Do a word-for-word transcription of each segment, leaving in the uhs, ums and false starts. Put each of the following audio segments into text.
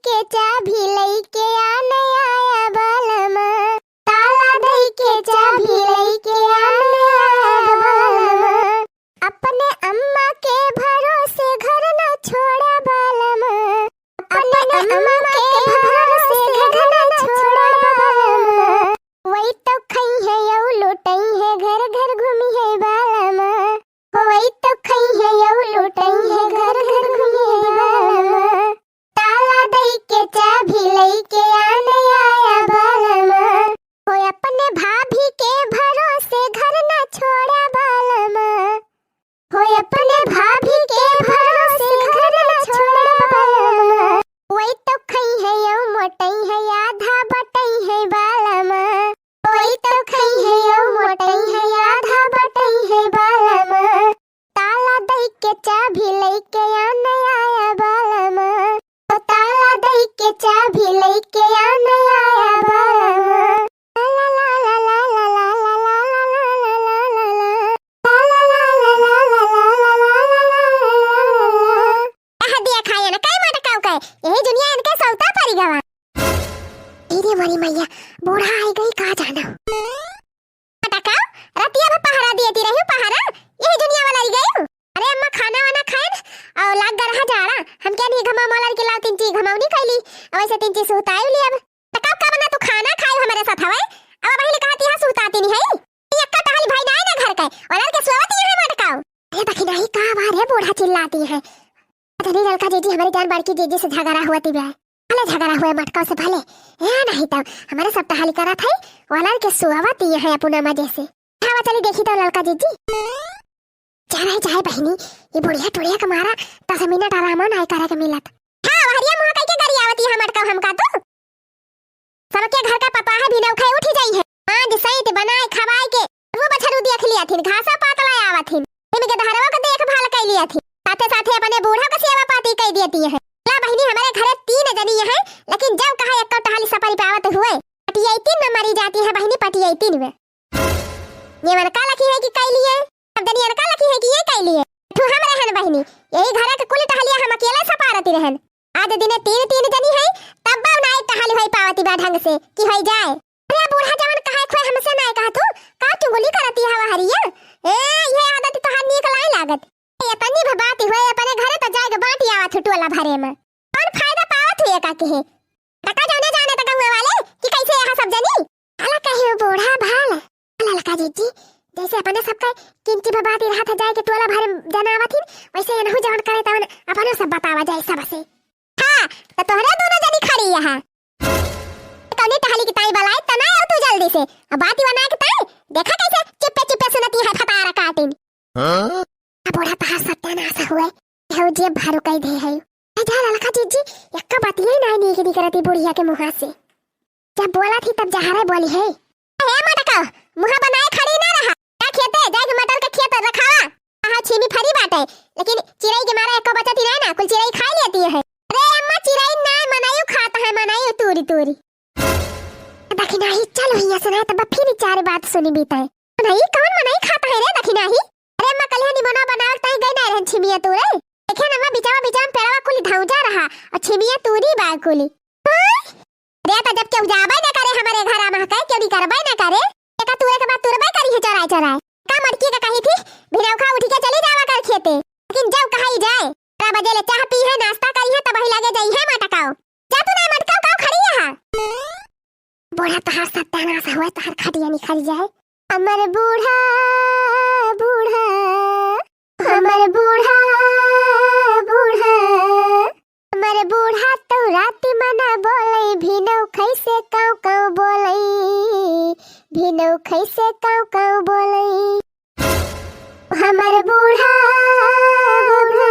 के चाभी लइके आने आया बालमा, ताला दइके चाभी लइके आने आया बालमा। अपने अम्मा के भरोसे घर न छोड़ा बालमा, अपने अम्मा के भरोसे घर न छोड़ा बालमा। वही तो खइहैं अउ लुटइहैं, घर घर घूमिहैं बालमा। वही तो खइहैं अउ लुटइहैं, घर घर घूमिहैं बालमा। ताला दइके चाभी लइके आने आया बालमा। हो अपने भाभी के भरोसे घर न छोड़ा बालमा। हो अपने भाभी के भरोसे घर न छोड़ा बालमा। वही तो खइहैं अउ मोटइहैं, आधा बटइहैं बालमा। वही तो खइहैं अउ मोटइहैं, आधा बटइहैं बालमा। ताला दइके चाभी लइके आने आया बालमा। ओ ताला दइके चाभी लइके आने आया बालमा। ला ला ला ला। कह दिया खाए ना, कई मटकाऊ कहे, यही दुनिया इनके सौता परी गवा। धीरे मरी मैया, बूढ़ा आई गई का जाना। मटकाऊ, रतिया में पहरा दिए ती रही पहरा, यही दुनिया वाला आई गई। अरे अम्मा, खाना वाना खाएन, और लाग गरहा जाड़ा, हम क्या नहीं घमा मोलर के लाव तीन चीज घमाऊ नहीं कैली, और वैसे तीन चीज सुताई ली अब। त कब कब ना तू खाना खाई हमरे साथ हवे, अब पहले कहा ती हाँ सुताती नहीं है। ये एक्का टहल भाई ना है ना घर के, और के सोवत ही है मटकाऊ। अरे बखिनाही का बार है बूढ़ा चिल्लाती है। पता नहीं ललका जीजी हमारी जान बड़की जीजी से झगड़ा हुआ ती बे। भले झगड़ा हुए मटकाऊ से भले। ए नहीं तब हमारे सब टहल करत है, वाला के सोवत ही है अपना मजे से। हाँ चली देखी तो ललका जीजी। जा रहे जाए बहिनी, ये बुढ़िया टुढ़िया के मारा दस मिनट आराम ना करे के मिलत। हाँ, वहरिया मुँह कई के गरियावती है मटकाऊ हमका तू। सबके घर का पतोह है, भिनऊ खाए उठी जाई है। आज सैत बनाए खवाए के वो बछरू देख लिया थिन, घासा पात लाए आवा थिन। इनके दहरवा के देखभाल कई लिया थिन। साथे साथे अपने बूढ़ा के सेवा पाती कई देती है। ला बहिनी, हमारे घरे तीन जनी है, लेकिन जब कहा एक टहली सपरी पावत हुए, पटियाई तीन में मरी जाती है बहिनी, पटियाई तीन में। ये मन का लकी है कि कई लिए, अब जनी अनका लकी है कि ये कई लिए। तू हम रहन बहिनी, यही घर के कुल टहलिया हम अकेले सपारती रहन। आज दिने तीन तीन जनी है, तब ना एक टहली होई पावती बा ढंग से कि होई जाए। अरे बूढ़ा जवन कहे खोए हमसे ना कहा तू, का चुगली करती है वहरिया? ए, ये आदत तोहार नीक लाई लागत। ये तनी भी बात हुए अपने घरे तो जाए के बांटी आवा थू टोला भरे में। कौन फायदा पावत हुए का कहे? तका जाने जाने तक हुए वाले कि कैसे यहाँ सब जनी? भला कहे वो बूढ़ा भाल। ललका जीजी, जैसे अपने सबका किंची बबाती रहा था जाए के टोला भरे जनावत हिन, वैसे एनहु जवन करे तवन अपने सब बतावा जाए सबसे। हाँ, तो तोहरे दोनों जनी खड़ी यहाँ। कौनी टहली की ताई बलाई तना आओ तू जल्दी से। अब बाती बना के ताई, देखा कैसे चुप्पे चुप्पे सुनती है फतारा काटिन। हाँ? अब बूढ़ा तहार सत्यानाश हुए। हो जेब भारू कई दे है। ए जा ललका जीजी, एक्का बतिया ही नाई नीक निकरती बुढ़िया के मुँहा से। जब बोला थी तब जहरे बोली है। हे मटका, मुँह बनाए खड़ी ना रहा। जा खेते, जाए के मटर के खेत रखावा। कहा छीमी फरी बाटे, लेकिन चिरई के मारा एको बचत ही ना, ना, कुल चिरई खाई लेती है। अरे अम्मा, चिरई ना, मनई खात है, मनई तूरी तूरी। दखिनाही, चल हिया से, नहीं तब फिर चार बात सुनी बीते। मनई, कौन मनई खाता है रे दखिनाही? अरे अम्मा, कल है निमोना बनावे ताई गई ना रहन छिमिया तूरे। देखे ना, अम्मा, बिचावा बिचावा पेड़वा कुली धौजा रहा, और छिमिया तूरी बा कुली। हाँ? अरे तो जब केहू जाबे ना करे हमारे घरा में, कहे क्यों नहीं करबे ना करे, एका तूरे के बाद तुरबे करी है चोराए चोराए। का मटकी का कही थी, भिनौखा उठ के चली जावा कर खेते, लेकिन जब कहाई जाए, बारह बजे ले चाह पी है, नाश्ता करी है, तब वही लगे जाई है मटकाओ। जा तू ना मटकाओ, काओ खड़ी यहाँ। बूढ़ा तोहार सत्यानाश हुए, तोहार खटिया निकल जाए। हमर बूढ़ा, बूढ़ा, हमर बूढ़ा, बूढ़ा, हमर बूढ़ा तो राति मना बोलै, भिनौ खैसे काँव काँव बोलै, भिनौ खैसे काँव काँव बोलै। हमर बूढ़ा, बूढ़ा,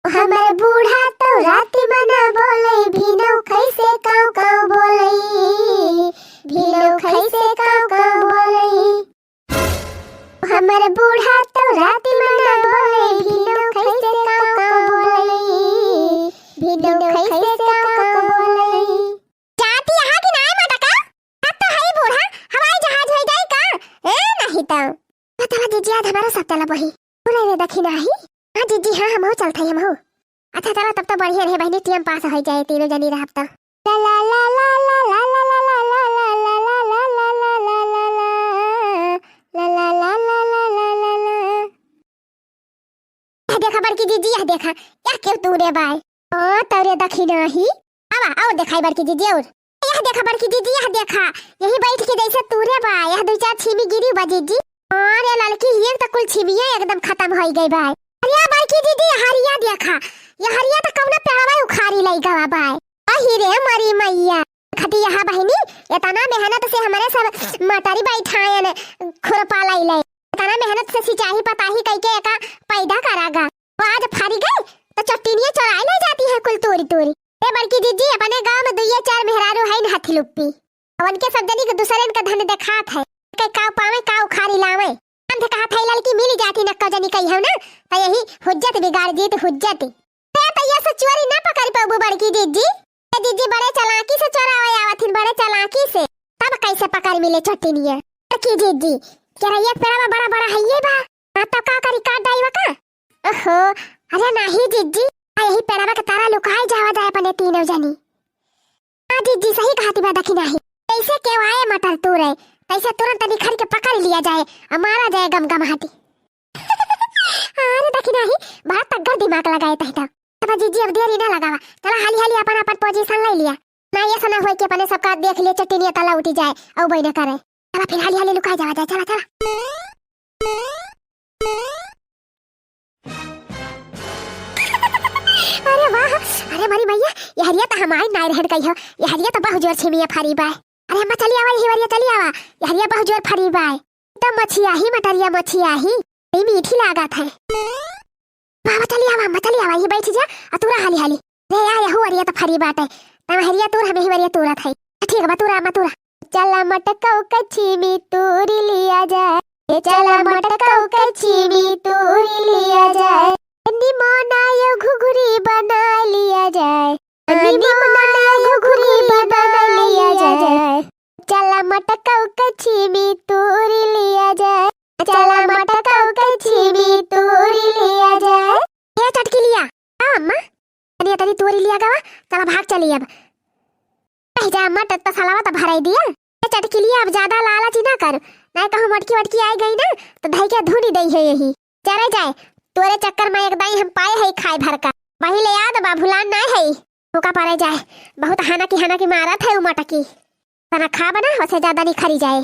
हमर बूढ़ा तो राति मना बोलै, भिनौ खैसे काँव काँव बोलै, भिनौ खैसे काँव काँव बोलै। हमर बूढ़ा तो राति मना बोलै, भिनौ खैसे काँव काँव बोलै, भिनौ खैसे काँव काँव बोलै। जाती यहाँ की नाय मटका, अब तो हई बूढ़ा, हवाई जहाज होई जाई का? ए, नहीं तो। बतावा जीजी, आज हमारा सब चला वही। बोले रे दखिनाही। हाँ जीजी, हाँ, हमहू चलत हई, हमहू। अच्छा चला, तब तो बढ़िया रहे बहिनी, time pass होइ जाए, तीनों जनी रहब तो। यह देखा बड़की जीजी, यह देखा, यह केव तूरे बाय? ओ तोरे दखिनाही। आवा, और देखाई बड़की जीजी, और। यह देखा बड़की जीजी, यह देखा, यही बैठ के जैसे तूरे बा, यह दुइ चार छीमी गिरी बा जीजी। अरे ललकी, ये तो कुल छीमिये एकदम खतम होइ गई बा। अरे बड़की जीजी, हरिया देखा, यह हरिया तो कौनो पेड़वा उखाड़ी लइ गवा बा। अही रे मरी मैया, खतिया बहिनी, इतना मेहनत से हमरे सब मटरी बैठायन खुरपा लइले, इतना मेहनत से सिंचाई पताही कइके एका पैदा करागा। वो आज फरी गए तो चट्टिनिया चोराई ले जाती है कुल तूरी तूरी। ए बड़की जीजी, अपने गाँव में दुइये चार मेहरारू है न हथी लुप्पी, और उनके सब जनी के दूसरे के धन देखात है, के का पावे का उखाड़ी लावे। हम तो कहत है ललकी मिल जाती न कजनी कही हो ना, तो यही हुज्जत बिगाड़ जीत हुज्जत। ए, तो ये से चोरी ना पकड़ पाबू बड़की जीजी। ए जीजी, बड़े चालाकी से चोरावे आवत हिन, बड़े चालाकी से। तब कैसे पकड़ मिले चट्टिनिया? बड़की जीजी, केरैया के पेड़वा बड़ा बड़ा है ये बा। हाँ, तब का करी, काट डाइबा का? ओहो, अरे नाही जीजी, आ यही पेड़वा के तारा लुकाई जावा जाए अपने तीनों जनी। हाँ जीजी, सही कहती बा दखिनाही। कैसे केव आए मटर तूरे, तैसे तुरंत निखर के पकड़ लिया जाए और मारा जाए गम गम हाथी। अरे दखिनाही, बड़ा तगड़ दिमाग लगाए तहिता। अब जीजी, अब देरी ना लगावा, चला हाली हाली अपन अपन position ले लिया। ना ये सना होए कि अपने सबका देख लिए चट्टिनिया तला उठी जाए और बैठे करे। चला फिर हाली हाली लुका जावा जाए, चला चला। अरे वाह, अरे मरी मैया, यहरिया तो हमारी नाय रहन कही हो, यहरिया तो बहु जोर छिमिया फरी बाय। अरे अम्मा चली आवा, यही वरिया चली आवा, यहरिया बहु जोर फरी बाय। तो मछिया ही मटरिया मछिया ही, बड़ी मीठी लागत है। बाबा चली आवा, अम्मा चली आवा, ये बैठ जा, आ तूरा हाली हाली। रे या, यहू वरिया तो फरी बाटे, तम हरिया तूर, हमें ही वरिया तूरत है। ठीक बा, तूरा अम्मा तूरा। चला मटकऊ कछी में तूरी लिया जाए, ए चला मटकऊ कछी में तूरी लिया जाए, निमोना यो घुघुरी बना लिया जाए, निमोना यो घुघुरी बना लिया जाए, चला मटकऊ कछी में तूरी लिया जाए, चला मटकऊ कछी में तूरी लिया जाए। हे चटकिलिया, हाँ अम्मा, तनी तनी तूरी लिया गवा, चला भाग चली अब। रह जा अम्मा, त-, तसलवा त भराई दिया। ए चटकिलिया, अब ज्यादा लालची ना कर, नाहीं कहूँ मटकी वटकी आई गई ना, तो धई के धुनी दई है यही। चले जाए, तोरे चक्कर में एक दाई हम पाए है खाए भर का। वही ले याद बा, भुलान ना है। ओका परे जाए, बहुत हाना की हाना की मारत है उ मटकी। तना खा बना, वसे ज्यादा निखरी जाए।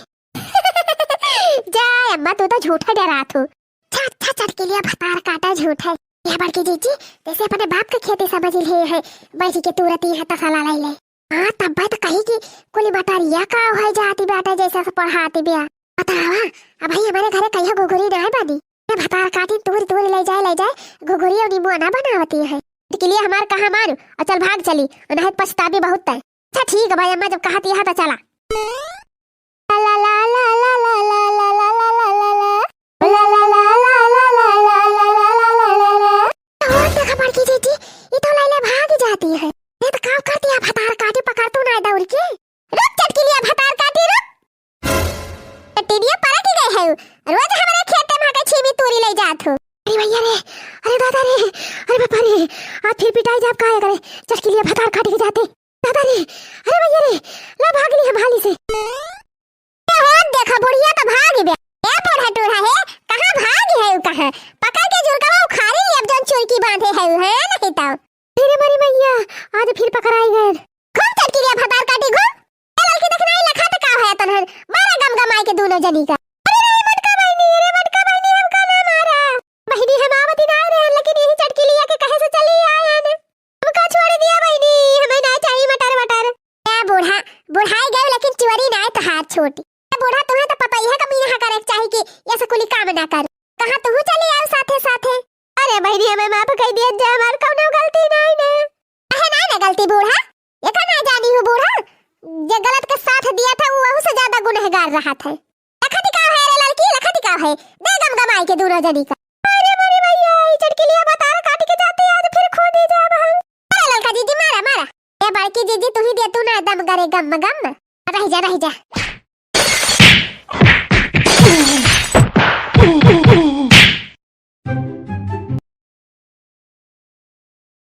जाए अम्मा, तू तो झूठे डरात हो। अच्छा, अच्छा, चटकिलिया भतार काटा झूठे। यह बड़की जीजी, जैसे अपने बाप के खेती समझ ले है, बैठ के तूरती है तसला ले ले। हाँ, तब तो कही कि कुली मटरिया का है जाती बेटा, जैसे से पढ़ाती बिया। बतावा, अब भाई हमारे घरे कहियो घुघुरी ना है बनी। ये भतार काटी तूरी तूरी ले जाए, ले जाए, घुघुरी और नींबू ना बनावती है। के लिए हमार कहा मारू, और चल भाग चली, और नहीं पछताबी बहुत तय। अच्छा ठीक है भाई, अम्मा जब कहती है तो चला। ला ला ला ला। ओ, देखा बड़की जीजी, ई तो लैले भाग जाती है। ये तो काम करती है, भतार काटी पकड़ तू ना दौड़ के। रुक चटकिलिया भतार काटी, रुक। टिडिया परा की गए है, रोज हमारे खेते में आके छीमी तूरी ले जात हो। अरे भैया रे, अरे दादा रे, अरे बापा रे, आज फिर पिटाई जाब का करे, चटकिलिया भतार काटी के जाते। दादा रे, अरे भैया रे, ला भाग ली हम हाली से। ए हो, देखा बुढ़िया तो भाग बे। ए बूढ़ा टूढ़ा है, कहाँ भाग है उ कहाँ? पकड़ के जुरकवा उखाड़ी ले अब जौन चुरकी बांधे है उ, है नहीं तो। अरे मरी मैया, आज फिर पकड़ाई गए। घूम चटकिलिया भतार काटी घूम। ए ललकी देखना ही लखा तो का होया तनहन, मारा गम गमाई के दोनों जनी का। अरे रे मटका बहिनी, अरे मटका बहिनी, हमका ना मारा। बहिनी हम आवती ना रहे, लेकिन यही चटकिलिया के कहे से चली आए हैं। हमका छोड़ दिया बहिनी, हमें ना चाहिए मटर वटर। ए बूढ़ा, बुढ़ाई गए लेकिन चोरी ना है तोहार छोटी। ए बूढ़ा, तुम्हें तो पता ही है कमीना करे के चाही कि ये से कुली काम ना कर। कहाँ तू चली आओ साथे साथे। अरे बहिनी, हमें माफ कर दिया जा, हमार कौनो गलती नहीं ना। अहे नहीं ना गलती बूढ़ा, ये का ना जानी हूँ बूढ़ा, जे गलत के साथ दिया था वो वहू से ज्यादा गुनहगार रहा था। लखा दिखाओ है रे ललकी, लखा दिखाओ है, दे गम गमाई के दोनों जनी का। अरे मोरी मैया, ई चटकिलिया भतार काट के जाते आज फिर खो दे जाब हम। अरे ललका जीजी मारा, मारा। ए बड़की जीजी तू ही दे तू ना दम करे गम गम। रह जा, रह जा।